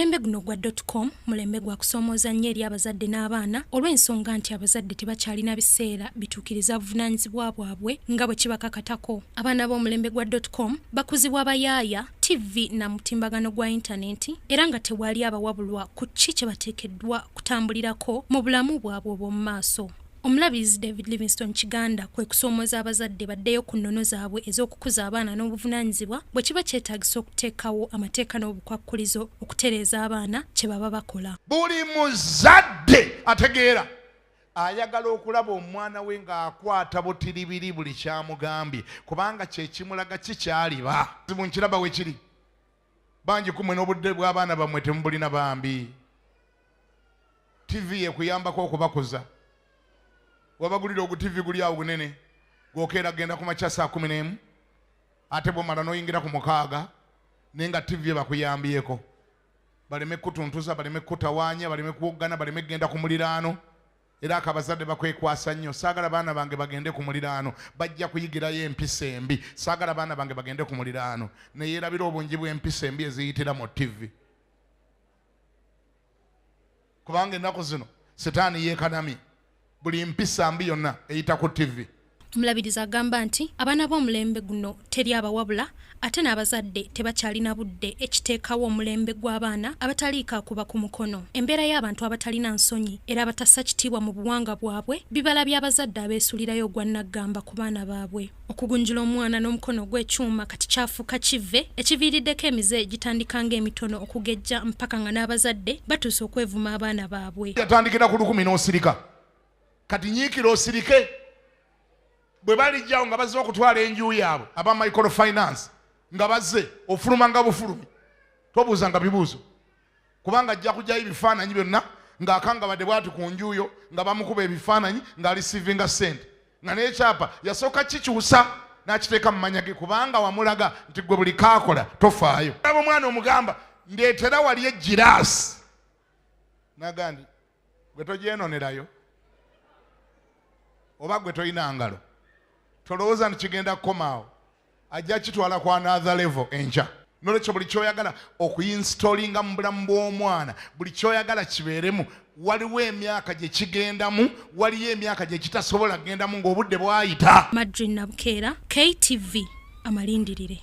Omulembe guno ogwa dot com mulembe gwa kusoomooza nnyo eri abazadde n'abaana olw'ensonga nti abazadde tebakyalina biseera bituukiriza buvunaanyizibwa bwabwe nga bwe kibakakatako. Abaana b'omulembe gwa dot com bakuzibwa bayaaya, ttivvi na mutimbagano gwa yintanenti era nga tewali abawabulwa ku ki kye bateekeddwa kutambulirako mu bulamu bwabwe obw'omu maaso. Omulabirizi David Livingstone Kiganda kwe kusoomooza abazadde baddeyo ku nnono zaabwe ez'okukuza abaana n'obuvunaanyizibwa bwe kiba kyetaagisa okuteekawo amateeka n'obukwakkulizo okutereeza abaana kye baba bakola. Buli muzadde ategeera ayagala okulaba omwana we ng'akwata butiribiri buli kyamugambye kubanga kyekimulaga kikyaliba zibu. Nkiraba wekiri bangi kumwe n'obudde bw'abaana bammwe temubulina. Bambi, TV ekuyambako okubakuza. Wabagulira ogu TV guli awo gunene, gwokeera genda ku makya saa 11, ate bwomala n'oyingira ku 6, naye nga TV bakuyambyeko baleme kutuntuza, baleme kutawaanya, baleme kuwoggana, baleme kugenda ku muliraano. Era akabazadde bakwekwasa nnyo: "Saagala baana bange bagende ku muliraano, bajja kuyigirayo empisa embi. Saagala baana bange bagende ku muliraano." Neyeerabira obungi bw'empisa embi eziyitira mu TV, kubanga ennaku zino Sitaani yeekanamye, buli mpisa mbi yonna eyita ku TV. Omulabirizi agamba nti abaana b'omulembe guno teri abawabula, ate n'abazadde tebakyalina budde, ekiteekawo omulembe gw'abaana abataliiko akuba ku mukono. Embeera y'abantu abatalina nsonyi era abatassa kitiibwa mu buwangwa bwabwe bibala by'abazadde abeesulirayo ogwa naggamba ku baana baabwe. Okugunjula omwana n'omukono ogw'ekyuma kati kyafuuka kive, ekiviiriddeko emize egitandika ng'emitono okugejja mpaka nga n'abazadde batuuse okwevuma abaana baabwe. Yatandikira ku 1000 n'osirika. Kati nyiikira osirike. Bwe balijjawo nga bazze okutwala enju yaabwe aba microfinance, nga bazze, ofuluma nga bufulumi, tobuuzanga bibuuzo, kubanga ajja kujjayo ebifaananyi byonna ng'akangabadde bwati ku njuyo, nga bamukuba ebifaananyi ng'areceivinga ssente, nga n'ekyapa yasooka kikyusa n'akiteeka mu manya ge, kubanga wamulaga nti gwe buli kaakola tofaayo. Aba omwana omugamba, "Ndeetera wali egiraasi," nagandi, "Gwe togyenonerayo, oba gwe tolina ngalo." Tolowooza nti kigenda kukomaawo, ajja kitwala ku another level enkya. Nolwekyo buli kyoyagala okuinstallinga mu bulamu bw'omwana, buli kyoyagala kibeeremu, waliwo emyaka gye kigendamu, waliyo emyaka gye kitasobola kugendamu ng'obudde bwayita. Madrin Nabukeera, KTV, amalindirire.